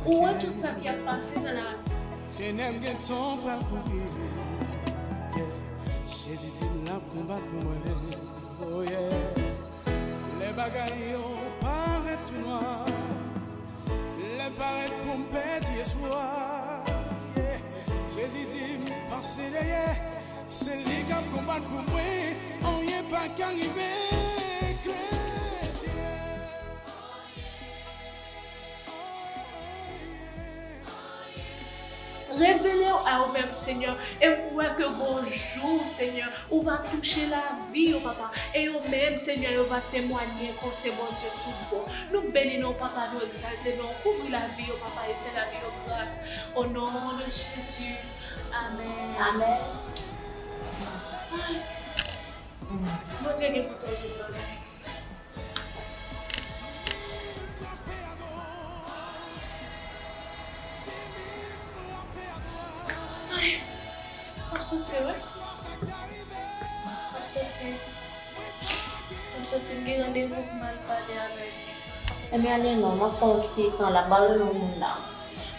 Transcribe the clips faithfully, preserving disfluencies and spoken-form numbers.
Ou wè tout sa ki ap pase nan lavi. Tenèb gentan pral kouvri. Yeah. Jezi di l ap konbat pou mwen. Oh yeah. Lè bagay yo parèt tou nwa, lè parèt pou m pèdi espwa, yeah. Jezi di m pase dèyè, se li k ap konbat pou mwen, anyen pa ka rive kretyen. Revele w a ou menm, Senyè, e m kwè ke gon jou, Senyè, ou va touche lavi yo, papa, e yo menm, Senyè, yo va temwanye ke w se Bondye tout bon. Nou beni non w, papa, nou egzalte non w, kouvri lavi yo, papa, e fè lavi yo gras. O non de Jezi. Amèn. Amèn. Ay, Bondye gen kontwòl tout bagay. Ay, m ap soti, wi. M ap soti. M ap soti, m gen randevou pou m al pale avèk. Ebyen, ale non, m ap fè yon ti tan la, m pral rele yon moun la.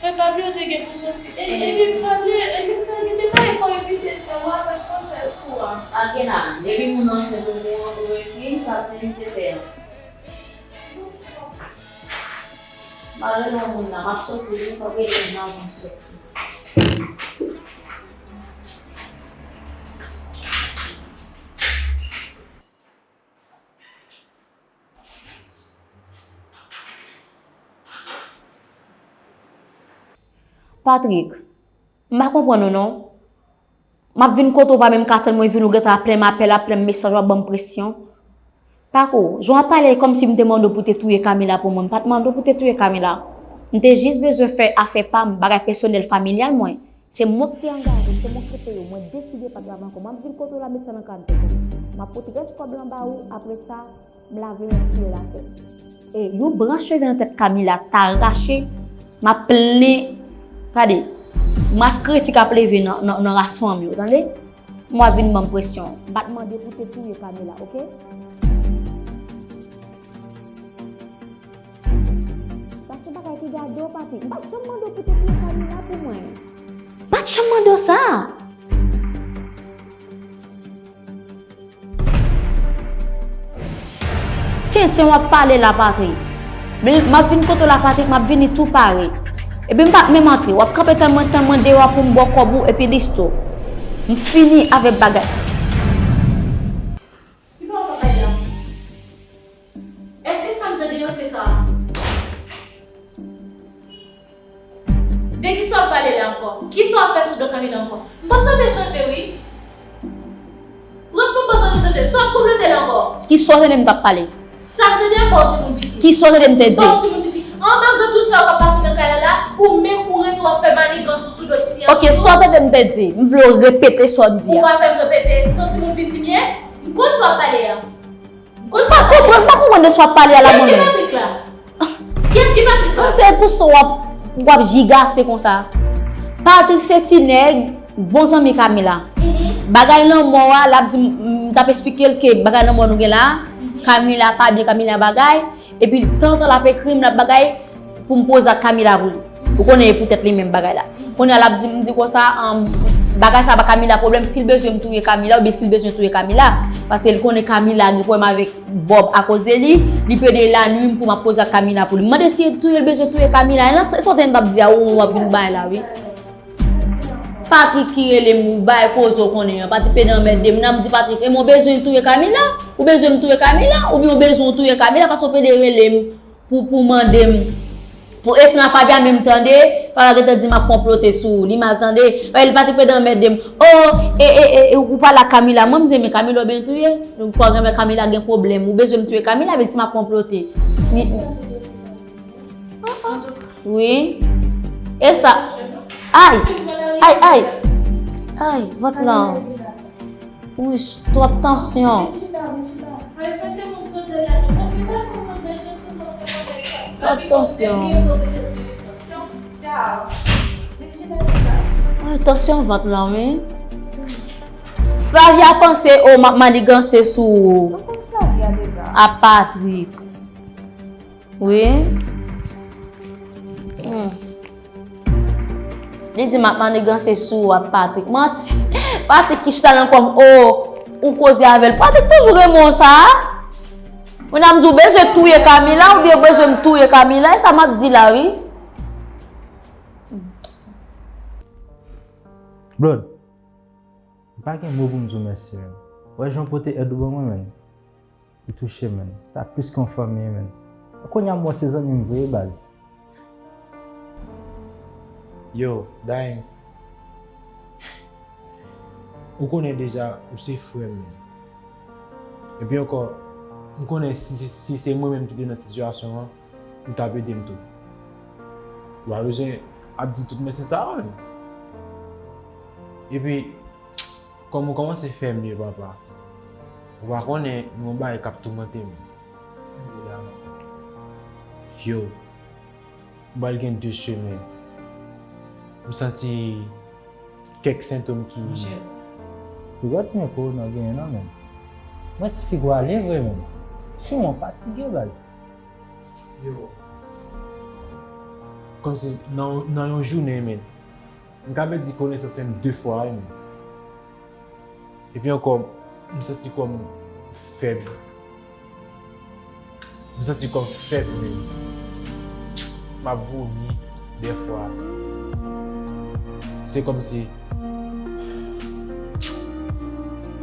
Men pa bliye w te gen pou soti. E, epi pa bliye, epi sa gen de bagay fò evite fè, w avèk konsèy sou a. Akena, depi moun ansent ou, ou, ou enfim, sa te evite fè. Malere moun nan, m ap soti, wi, fò w rele m nan, m ap soti. Patrick, m pa konprann ou non. M ap vin kote w pa menm ka tann mwen vin, ou gentan ap plen m apèl, ap plen m mesaj, w ap ban m presyon. Paco, jan w ap pale kòmsi m te mande w pou te touye Camila pou mwen. M pa t mande w pou te touye Camila. M te jis bezwen fè afè pa m, bagay pèsonèl familyal mwen. Se mwen k te angaje, se mwen k te peye w. Mwen deside pa travay ankò. M ap vin kote w la, met sa nan kay m. M ap pote rès kòb lan ba ou, apre sa, m lave men m, siye l atè. E yon branch cheve nan tèt Camila ta rache, m ap plen, gade, mas kritik ap leve nan, nan, nan ras fanmi w, tande? M w ap vin ban m presyon. M pa t mande pou te touye Camila, oke? Sa se bagay ki gade w, Patrick. M pa t janm mande w pou te touye Camila pou mwen. M pa t janm mande w sa. Tenten w ap pale la, Patrick. M ap vin kote w la, Patrick, m ap vini tou pare. Epi m p ap menm antre. W ap kanpe tann mwen, tann mwen deyò pou m ba w kòb ou, epi liste w. M fini avèk bagay. Ki pa w pale la? Èske sa m tande yo se sa? De kisa w ap pale la ankò? Kisa w ap fè sou do Camila ankò? M panse w te chanje, wi. Franchman, m panse w te chanje. Sa w ap konplote la ankò? Kisa w tande m t ap pale? Sa m tande a pa w timoun piti. Kisa w tande m te di? Pa w timoun piti. An, malgre tout sa w k ap pase nan kay la la, ou menm ou rete w ap fè manigans ou sou do timoun an toujou. Ok, sa w tande m te di? M vle w repete sa w di a. Ou pa fè m repete. Se yon timoun piti m ye? M konn sa w ap pale a. M konn sa w ap pale a. M pa konprann, m pa konprann de sa w ap pale a la mwen menm. Kiyès ki Patrick la? Kiyès ki Patrick la? Se pou sa w ap, w ap jigase konsa. Patrick se ti nèg, bon zanmi Camila. Mhm. Bagay lanmò a, l ap di m, m t ap esplike l ke bagay lanmò nou gen la, mhm, Camila pa byen, Camila bagay. Epi tanzantan l ap ekri m, l ap bagay pou m poze ak Camila pou li. Ou konnen e poutèt li menm bagay la. Kounye a l ap di m, di konsa, um, bagay sa pa Camila pwoblèm, si l bezwen m touye Camila, oubyen si l bezwen touye Camila, paske l konnen Camila gen pwoblèm avèk Bob akoz de li, li plede lanwi m pou m ap poze ak Camila pou li. M mande si touye l bezwen touye Camila. E nan sa w tande m p ap di a, ou w ap vin bay la, wi. Patrick ki rele m, ou bay koze w konnen an. Patrick plede anmède m. Nan m di Patrick, e mwen w bezwen touye Camila? Ou bezwen m touye Camila? Oubyen w bezwen w touye Camila paske w plede rele m pou, pou mande m. Pou ekran Fabia menm tande, Fabia gentan di m ap konplote sou ou. Li mal tande. Paske li pa te pede anmède m. Oh, e, e, e, e, ou pale ak Camila. Mwen, m di, men Camila w byen touye. Nou pa gen, Camila gen pwoblèm. Ou bezwen m touye Camila, vin di m ap konplote. Ni, oh, oh. Wi. E sa. Ay! Ay, ay! Ay, vant lan. Wi, twòp tansyon. Twòp tansyon. Ay, tansyon vant lan, wi. Flavia panse, o, m ap maniganse sou ou. A Patrick. Wi. Hmm. Li di m ap maniganse sou ou ak Patrick. Manti. Patrick ki chita nan kò m, o, ou koze avè l. Patrick toujou renmen w sa. Mwen ap di w bezwen touye Camila oubyen w bezwen m touye Camila, e sa m ap di la wi. Blood, m pa gen mo pou m di w mèsi menm. Wè jan w pote èd ou ban mwen menm. Li touche m menm. Sa plis ke yon fanmi menm. Kounye a m wè se zanmi m vre baz. Yo, Daens, ou konnen deja ou se frè m menm. Epi ankò, m konnen si, si, si se mwen menm ki te nan sitiyasyon an, ou t ap ede m tou. Ou pa bezwen ap di m tout mèsi sa a menm. Epi, kòm ou kòmanse fè m byen papa, ou pa konnen gen yon bagay k ap toumante m. Yo, m pral gen de semèn. M santi kèk sentòm ki. Monchè. Ou gad men kowona w genyen nan men. Mwen ti fi gwa ale vre menm. Fi mwen fatige baz. Yo. Kòmsi nan, nan yon jounen men. M ka pèdi konesans menm de fwa wi men. Epi ankò, m santi kò m fèb. M santi kò m fèb menm. M ap vomi dèfwa. Se kòmsi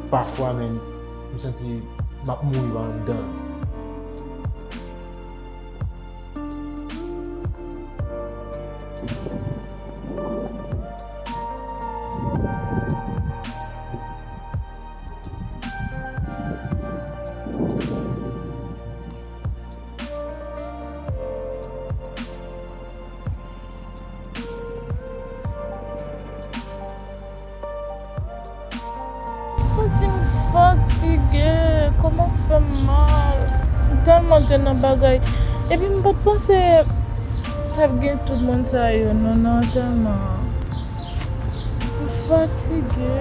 pafwa menm, m santi m ap mouri pa anndan. M santi m fatige, kò m ap fè m mal. M tèlman te nan bagay. Epi m pa t panse t ap gen tout moun sa yo non nan antèman an. M fatige.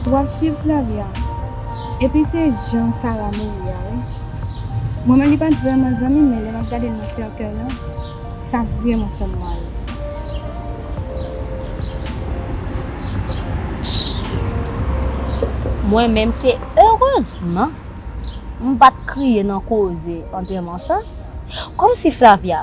W ap swiv Flavia. Epi se jan Sarah mouri a wi. Mwen menm li pa t vrèman zanmi m men lè m ap gade l nan sèkèy lan, sa vrèman fè m mal. Mwen menm se erezman m pa t kriye nan koze antèman sa. Kòmsi Flavia,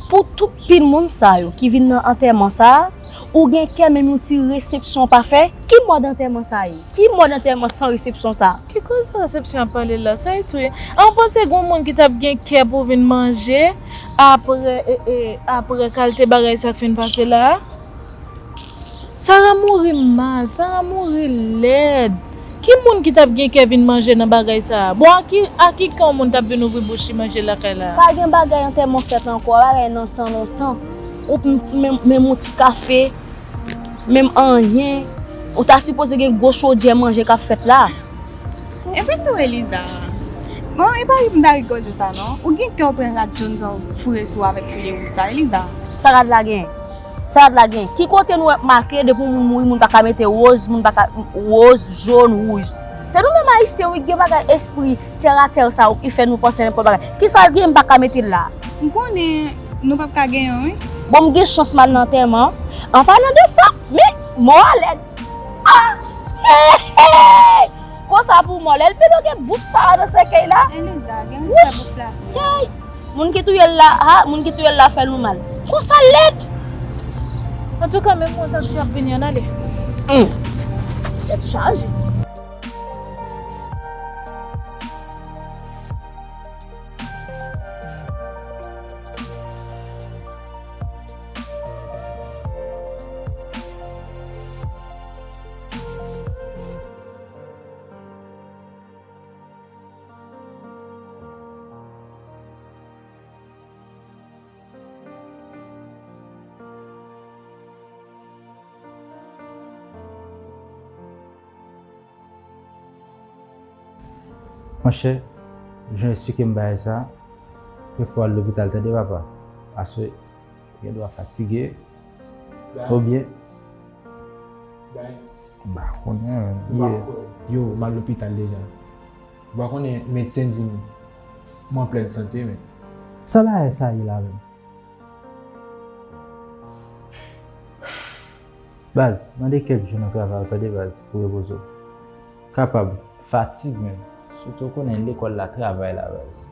pou tout pil moun sa yo ki vin nan antèman sa, ou gen kè menm yon ti resepsyon pa fè? Ki mòd antèman sa ye? Ki mòd antèman san resepsyon sa? Ki koze resepsyon ap pale la? Sa e tou ye. An w panse gen yon moun ki t ap gen kè pou vin manje apre e, e, apre kalte bagay sa k fin pase la a? Sara mouri mal, Sara mouri lèd. Ki moun ki t ap gen kè vin manje nan bagay sa a? Bon, a ki, a ki kè yon moun t ap vin ouvri bouch li manje lakay la a? Pa gen bagay antèman fèt ankò, bagay nan tan lontan. Ou p, menm, menm yon ti kafe, menm anyen. Ou ta sipoze gen gwo chodyè manje k ap fèt la. Epi tou Eliza, bon, epa m ta ri koze sa non. Ou gen kè w pran rad jòn sa w foure sou avèk soulye wouj sa, Eliza. Sa rad la gen? Sa rad la gen? Ki kote nou wè make depi yon moun mouri, moun pa ka mete woz, moun pa ka woz, jòn, wouj? Se nou menm Ayisyen wi ki gen bagay espri tèratè sa yo ki fè nou panse nenpòt bagay. Kisa l gen m pa ka mete l la? M konnen nou p ap ka genyen wi. Bon, m gen chans m al nan antèman. An palan de sa, men mò a lèd. Ah! Hey, hey! Konsa pou mò, lè l pito gen bouch sa a nan sèkèy la. Eliza, gen respè pou Flavia. Hey! Moun ki touye l la, ha, moun ki touye l la fè nou mal. Konsa lèd! Antouka, menm mwen santi ap vini, ann ale. Hum. Tèt chaje. Monchè, jan w esplike m bagay sa, prefere w al lopital tande papa. Paske ou gen dwa fatige, oubyen. M pa konnen menm. Yo, m al lopital deja. Ou pa konnen medsen di m, m an plèn sante menm. Sa bagay sa ye la menm? Baz, mande kèk jou nan travay ou tande baz, pou repoze w. Kapab, fatig menm. Sitou ou konnen lekòl la, travay la baz.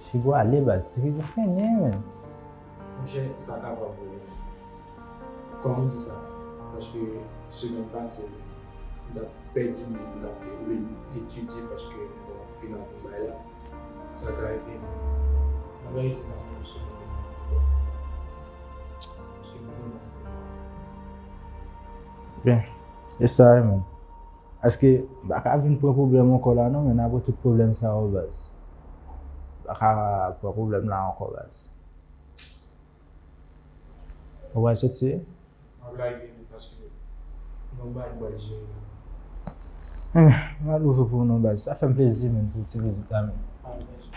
Figo ale baz, ti figo fennen menm. Monchè, sa kapab vre. Kòman w di sa? Paske semèn pase, m t ap pèdi nèt, m t ap etidye paske m gen yon final pou m bay la. Sa ka rive, men mwen reyisi nan yon semèn. Paske m vrèman santi m pa fè. Byen, e sa wi, menm. Èske m pa ka vin pran pwoblèm ankò la non, men apre tout pwoblèm sa yo, baz. M pa ka pran pwoblèm la ankò, baz. Ou pral soti? M ap lage nou paske m gon bagay m pral jere la. Enben, m al ouvri pou nou, baz. Sa fè m plezi, menm, pou ti vizit la, menm. Ah, mèsi.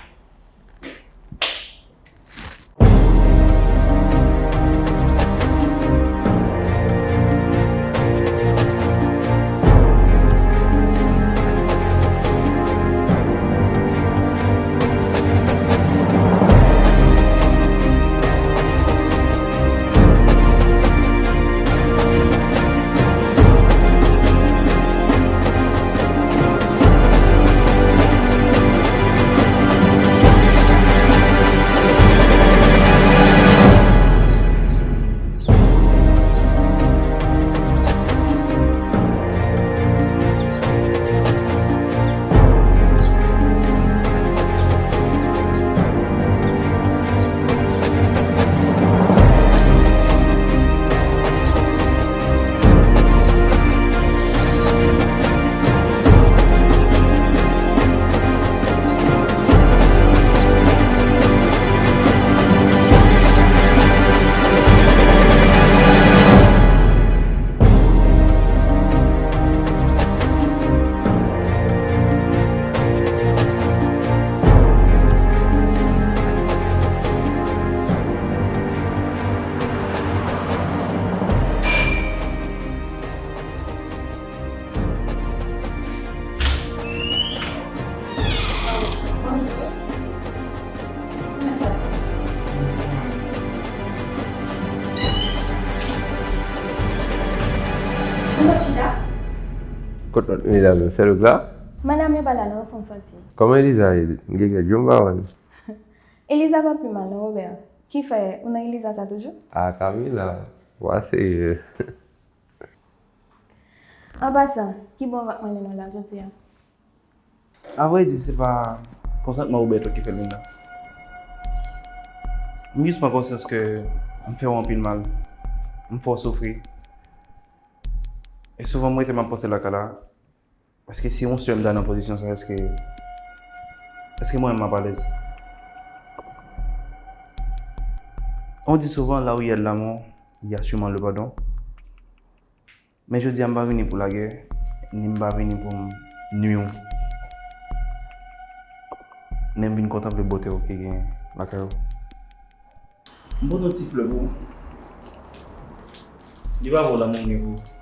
Kot lòt medam yo? Sèl ou k la? Madam yo pa la non, yo fon sòti. Kòman Eliza ye? M gen kèk jou m pa wè l. Eliza pa pi mal non, Robert. Kifè, ou nan Eliza sa toujou? A, Camila, wa serye. An pasan, ki bò w ap mennen nou la jodi a? Avrèdi, se pa konsantman Roberto ki fè m vin la. M jis pran konsyans ke m fè w anpil mal. M fè w soufri. E souvan, m rete m ap panse lakay la. Paske si yon sè m ta nan pozisyon sa, èske, èske mwen menm m ap alèz? On dit souvent, là où il y a de l'amour, il y a sûrement le pardon. Men jodi a, m pa vini pou lagè, ni m pa vini pou m nwi w. Men m vin kontanple bote w ki gen lakay ou. M pote yon ti flè pou ou. Li pa vo lanmou m gen pou ou.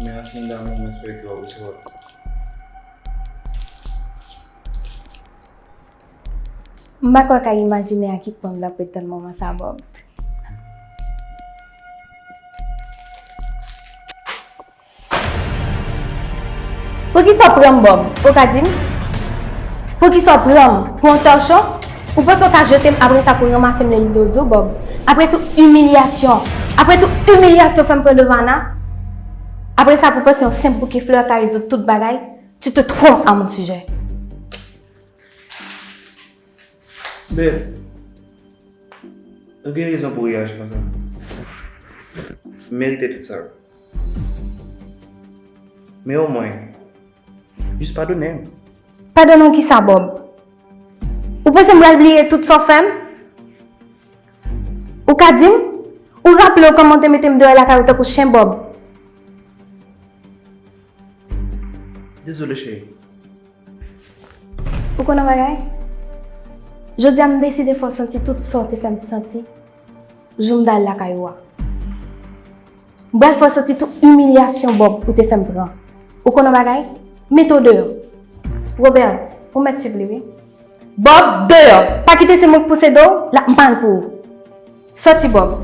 Men an siy damou, m espere ke w ap resevwa l. M pa kwè w ka imajine a ki pwen m t ap ret tann moman sa, Bob. Poukisa w pran m, Bob? Ou ka di m? Poukisa w pran m pou yon tòchon? Ou panse w ka jete m apre sa pou w ranmase m lè l do di w, Bob? Apre tout imilyasyon, apre tout imilyasyon w fè m pran devan Ana, apre sa pou w panse yon senp bouke flè ka rezoud tout bagay? Tu te trompes à mon sujet. Bèl. Ou gen rezon pou w reyaji konsa. M merite tout sa. Men omwen, jis padone m. Padone w kisa, Bob? Ou panse m pral bliye tout sa w fè m? Ou ka di m? Ou raple w kòman w te mete m deyò lakay ou tankou chen, Bob? Dezole, cheri. Ou konn yon bagay? Jodi a, m deside fè w santi tout sa w te fè m santi jou m t al lakay ou a. M pral fè w santi tout imilyasyon Bob ou te fè m pran. Ou konn yon bagay? Mete w deyò. Robert, ou mèt swiv li, wi. Bob, deyò! Pa kite se mwen k pouse do w, l ap mal pou ou. Sòti, Bob.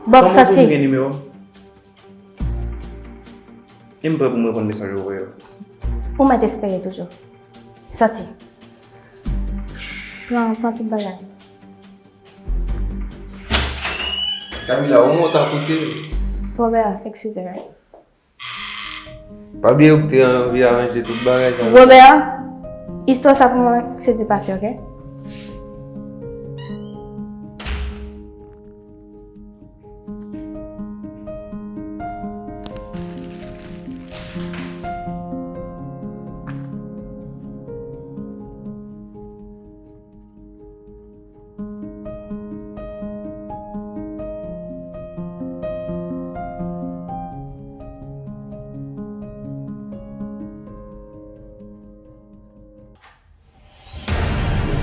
Bob, sòti. Kòman pou m gen nimewo m? E m prè pou m reponn mesaj ou voye yo. Ou mèt espere toujou. Sòti. Pran, pran tout bagay. Camila, ou mwen ta koute. Robert, eskize, right? Pa bliye ou te anvi aranje tout bagay sa. Robert, istwa sa pou mwen, se di pase, oke?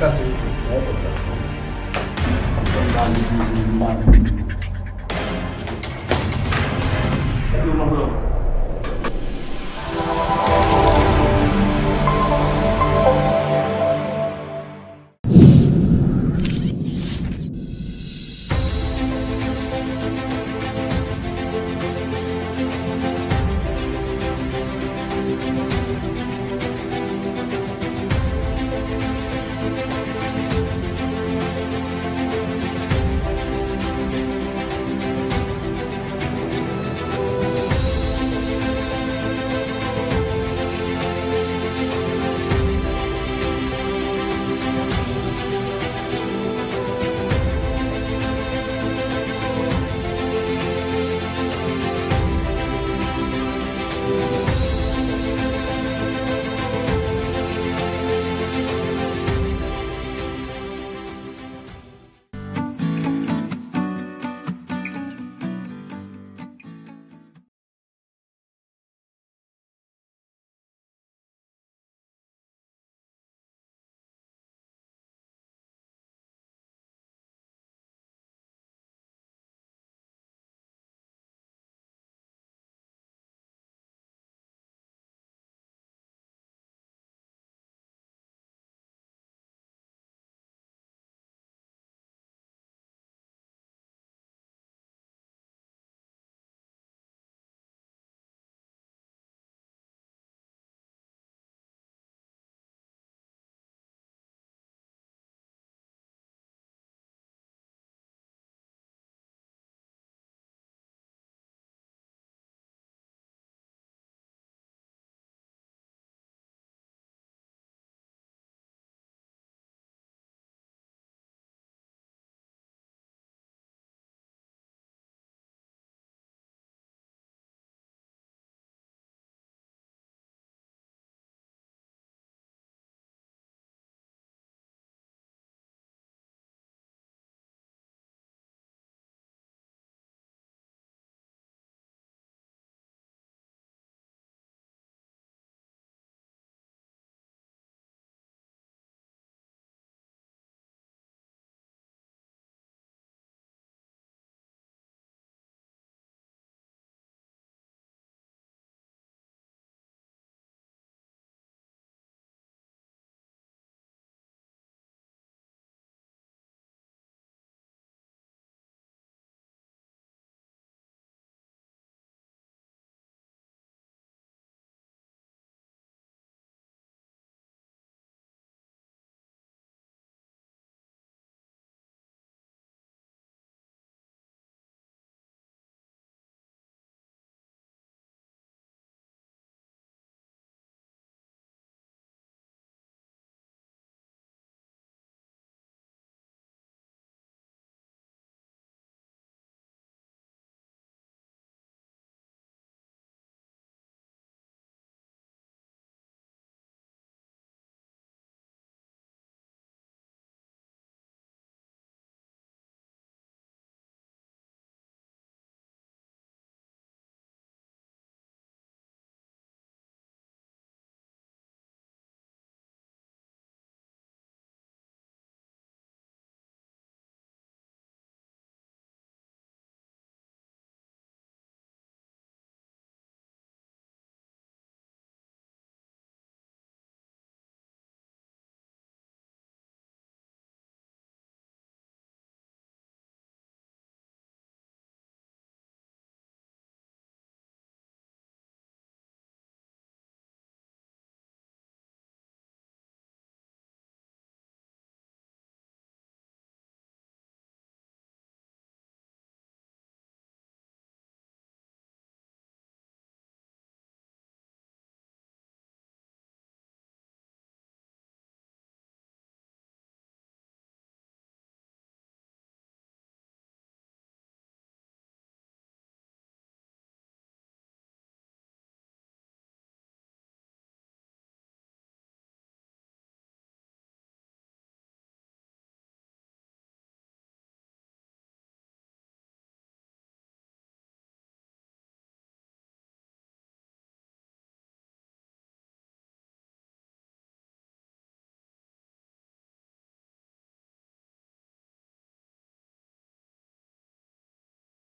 Kase yon pòt la. Ti fanm pa vle poze li pa vle. Gade yon manman.